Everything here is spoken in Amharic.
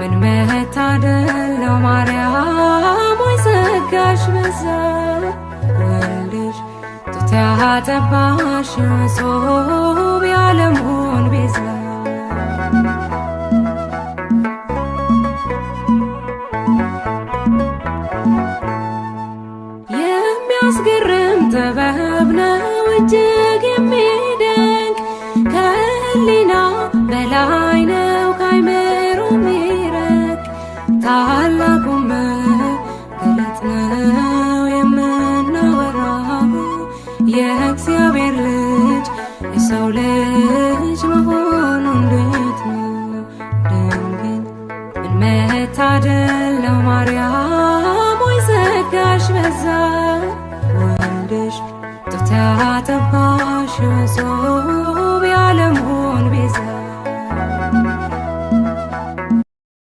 ምን መታደል ነው ማርያም ወይ ጸጋሽ በዛ፣ ወልድሽ ጡት ያጠባሽ እጹብ የዓለሙን ቤዛ። የሚያስገርም ጥበብ ነው እጅግ የሚደንቅ፣ ከሕሊና በላይ ነው ከአእምሮ የሚረቅ፣ ታላቁ መገለጥ ነው የምናወራው የእግዚአብሔር ልጅ የሰው ልጅ መሆኑ እንዴት ነው ድንግል። ምን መታደል ነው ማርያም ወይ ጸጋሽ በዛ፣ ወልድሽ ጡት ያጠባሽ እጹብ